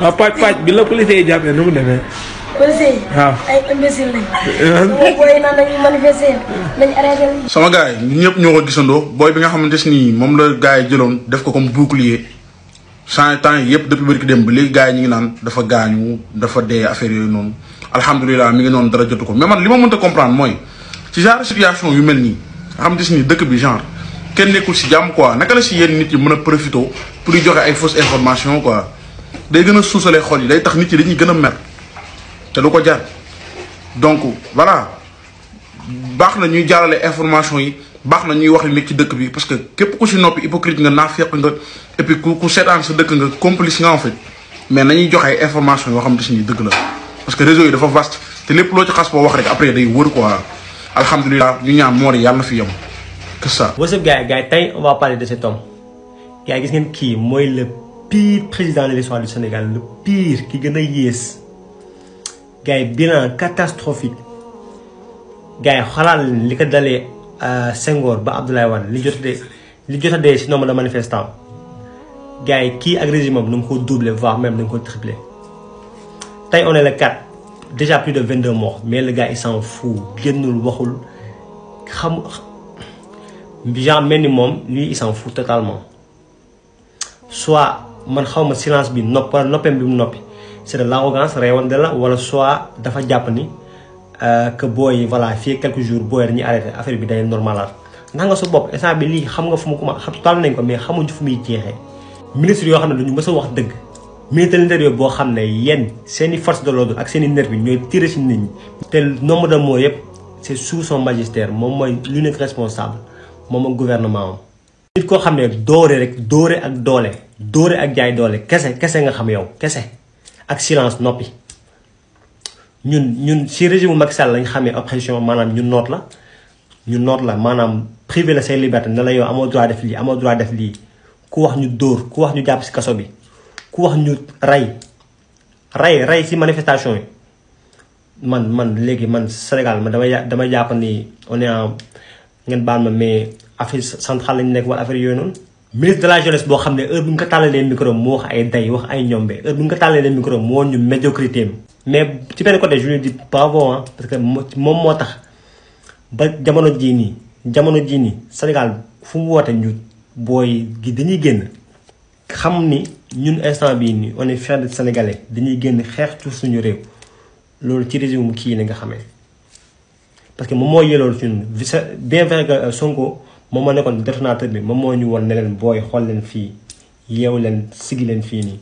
waaw pàcc bi la police yi jàppee nu mu demee. police yi. waaw ay imbécile lañ. sama booy yi naan dañuy manifester nañ arrêté. sama gars yi ñun ñëpp ñoo ko gisandoo booy bi nga xamante ni moom la gars yi jëloon def ko comme bouclier sans temps yi yëpp depuis bërki dem ba léegi gars yi ñu ngi naan dafa gaañu dafa dee affaire yooyu noonu alhamdulilah mi ngi noonu dara jotu ko mais man li ma mënta comprendre mooy ci genre situation yu mel nii nga xamante ni dëkk bi genre kenn nekkul si jàmm quoi naka la si yenn nit yi mën a profité pour di joxe ay fausses informations quoi day gën a suusalee xol yi day tax nit yi dañuy gën a mer te du ko jar donc voilà baax na ñuy jaarale information yi baax na ñuy wax li nekk ci dëkk bi parce que képp ku si noppi hypocrite nga naafeq nga et puis ku seetaan sa dëkk nga complice nga en fait mais nañuy joxe ay information yoo xamante ni dëgg la parce que réseau yi dafa vaste te lépp loo ci xas boo wax rek après day wër quoi alhamdulilah ñu ñaan moor yi yàlla na fi yem que ça. What's up gars tey on va parler de cet homme gars gis ngeen kii mooy le pire président de l'histoire du Sénégal le pire ki gën a yées gars yi bilan catastrophique gars yi xalaat li ko dalee Senghor ba Abdoulaye Wade li jot a dee si nombre de manifestants gars yi kii ak régime am na nga ko doubler voire même na nga ko tripler tey on est le 4 déjà plus de 22 morts mais le gars il s'en fout génnul waxul xam genre mel ni moom lui il s'en fout totalement soit man xaw ma silence bi noppeem bi mu noppi c'est de l'arrogance réewande la wala soit dafa jàpp ni que booy voilà fii quelques jours booy dañuy arrêté affaire bi day normalaat ndax nga sa bopp instant bi lii xam nga fu mu commencé xam toll nañ ko mais xamuñ fu muy jeexee. ministre yoo xam ne dañu mës a wax dëgg ministre de l'intérieur boo xam ne yéen seeni force de l'ordre ak seeni nervi ñooy tiré ci nit ñi. te nombre de mots yëpp c'est sous son magistère moom mooy l'unique responsable moom ak gouvernement am. nit koo xam ne dóore ak doole ak jaay doole kese nga xam yow kese ak silence noppi. ñun si régime Macky Sall lañ xamee oppression maanaam ñu noot la maanaam privé la say liberté ne la yow amoo droit def lii ku wax ñu dóor ku wax ñu jàpp si kaso bi ku wax ñu rey si manifestation yi man léegi man Sénégal man damay jàpp ni on est en ngeen baal ma mais affaire centrale lañu nekk wala affaire yooyu noonu. ministre de la jeunesse boo xam ne heure bu nga ko tàllalee micro mu wax ay day wax ay ñombe heure bu nga ko tàllalee micro mu woon ñu médiocrité mais ci benn côté je lui dis bravo parce que moom moo tax ba jamono jii nii Sénégal fu mu woote ñu booy gi dañuy génn xam ni ñun instant bii nii on est fiers de Sénégalais dañuy génn xeex ci suñu réew loolu ci régime kii la nga xamee parce que moom moo yëloolu suñu bien vrai que Sonko moom moo nekkoon détonateur bi moom moo ñu woon ne leen booy xool leen fii yeewu leen sigi leen fii nii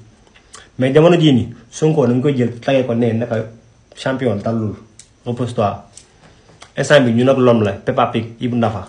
mais jamono jii nii Sonko dañ koy jël tagee ko ne naka champion dalul repose-toi instant bi ñu nag l'homme la Peppa Pig Ibou Ndafa